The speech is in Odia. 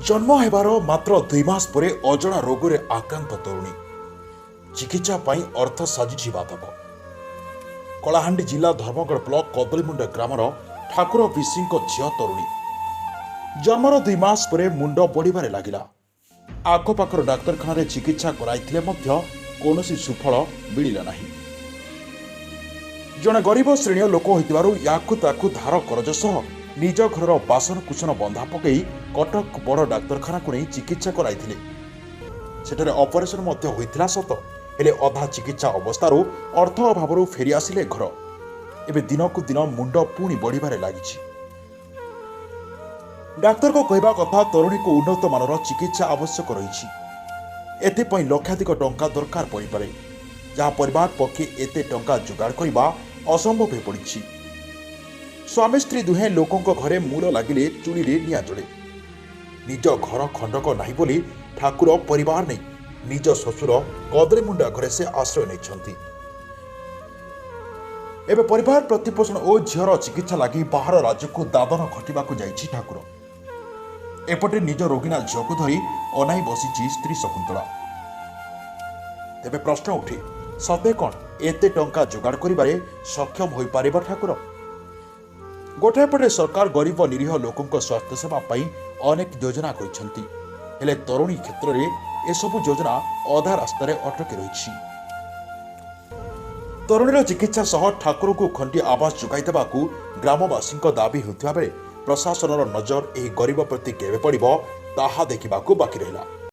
ଜନ୍ମ ହେବାର ମାତ୍ର 2 ମାସ ପରେ ଅଜଣା ରୋଗରେ ଆକ୍ରାନ୍ତ ତରୁଣୀ, ଚିକିତ୍ସା ପାଇଁ ଅର୍ଥ ସାଜିଛି ବାଧକ। କଳାହାଣ୍ଡି ଜିଲ୍ଲା ଧର୍ମଗଡ଼ ବ୍ଲକ କଦଳୀମୁଣ୍ଡା ଗ୍ରାମର ଠାକୁର ବିଶିଙ୍କ ଝିଅ ତରୁଣୀ। ଜନ୍ମର 2 ମାସ ପରେ ମୁଣ୍ଡ ବଢ଼ିବାରେ ଲାଗିଲା। ଆଖପାଖର ଡାକ୍ତରଖାନାରେ ଚିକିତ୍ସା କରାଇଥିଲେ ମଧ୍ୟ କୌଣସି ସୁଫଳ ମିଳିଲା ନାହିଁ। ଜଣେ ଗରିବ ଶ୍ରେଣୀୟ ଲୋକ ହୋଇଥିବାରୁ ୟାକୁ ତାକୁ ଧାର କରଜ ସହ ନିଜ ଘରର ବାସନକୁସନ ବନ୍ଧା ପକାଇ କଟକ ବଡ଼ ଡାକ୍ତରଖାନାକୁ ନେଇ ଚିକିତ୍ସା କରାଇଥିଲେ। ସେଠାରେ ଅପରେସନ ମଧ୍ୟ ହୋଇଥିଲା ସତ, ହେଲେ ଅଧା ଚିକିତ୍ସା ଅବସ୍ଥାରୁ ଅର୍ଥ ଅଭାବରୁ ଫେରିଆସିଲେ ଘର। ଏବେ ଦିନକୁ ଦିନ ମୁଣ୍ଡ ପୁଣି ବଢ଼ିବାରେ ଲାଗିଛି। ଡାକ୍ତରଙ୍କ କହିବା କଥା, ତରୁଣୀକୁ ଉନ୍ନତମାନର ଚିକିତ୍ସା ଆବଶ୍ୟକ ରହିଛି। ଏଥିପାଇଁ ଲକ୍ଷାଧିକ ଟଙ୍କା ଦରକାର ପଡ଼ିପାରେ, ଯାହା ପରିବାର ପକ୍ଷେ ଏତେ ଟଙ୍କା ଯୋଗାଡ଼ କରିବା ଅସମ୍ଭବ ହୋଇପଡ଼ିଛି। ସ୍ୱାମୀ ସ୍ତ୍ରୀ ଦୁହେଁ ଲୋକଙ୍କ ଘରେ ମୂଲ ଲାଗିଲେ ଚୁଲିରେ ନିଆଁ ଜଳେ। ନିଜ ଘର ଖଣ୍ଡକ ନାହିଁ ବୋଲି ଠାକୁର ପରିବାର ନେଇ ନିଜ ଶ୍ୱଶୁର କଦଳୀମୁଣ୍ଡା ଘରେ ସେ ଆଶ୍ରୟ ନେଇଛନ୍ତି। ଏବେ ପରିବାର ପ୍ରତିପୋଷଣ ଓ ଝିଅର ଚିକିତ୍ସା ଲାଗି ବାହାର ରାଜ୍ୟକୁ ଦାଦନ ଖଟିବାକୁ ଯାଇଛି ଠାକୁର। ଏପଟେ ନିଜ ରୋଗିଣା ଝିଅକୁ ଧରି ଅନାଇ ବସିଛି ସ୍ତ୍ରୀ ଶକୁନ୍ତଳା। ତେବେ ପ୍ରଶ୍ନ ଉଠେ, ସତେ କ'ଣ ଏତେ ଟଙ୍କା ଯୋଗାଡ଼ କରିବାରେ ସକ୍ଷମ ହୋଇପାରିବ ଠାକୁର? ଗୋଟାଏ ପଟେ ସରକାର ଗରିବ ନିରୀହ ଲୋକଙ୍କ ସ୍ୱାସ୍ଥ୍ୟସେବା ପାଇଁ ଅନେକ ଯୋଜନା କରିଛନ୍ତି, ହେଲେ ତରୁଣୀ କ୍ଷେତ୍ରରେ ଏସବୁ ଯୋଜନା ଅଧା ରାସ୍ତାରେ ଅଟକି ରହିଛି। ତରୁଣୀର ଚିକିତ୍ସା ସହ ଠାକୁରଙ୍କୁ ଖଣ୍ଡିଏ ଆବାସ ଯୋଗାଇ ଦେବାକୁ ଗ୍ରାମବାସୀଙ୍କ ଦାବି ହେଉଥିବା ବେଳେ ପ୍ରଶାସନର ନଜର ଏହି ଗରିବ ପ୍ରତି କେବେ ପଡ଼ିବ, ତାହା ଦେଖିବାକୁ ବାକି ରହିଲା।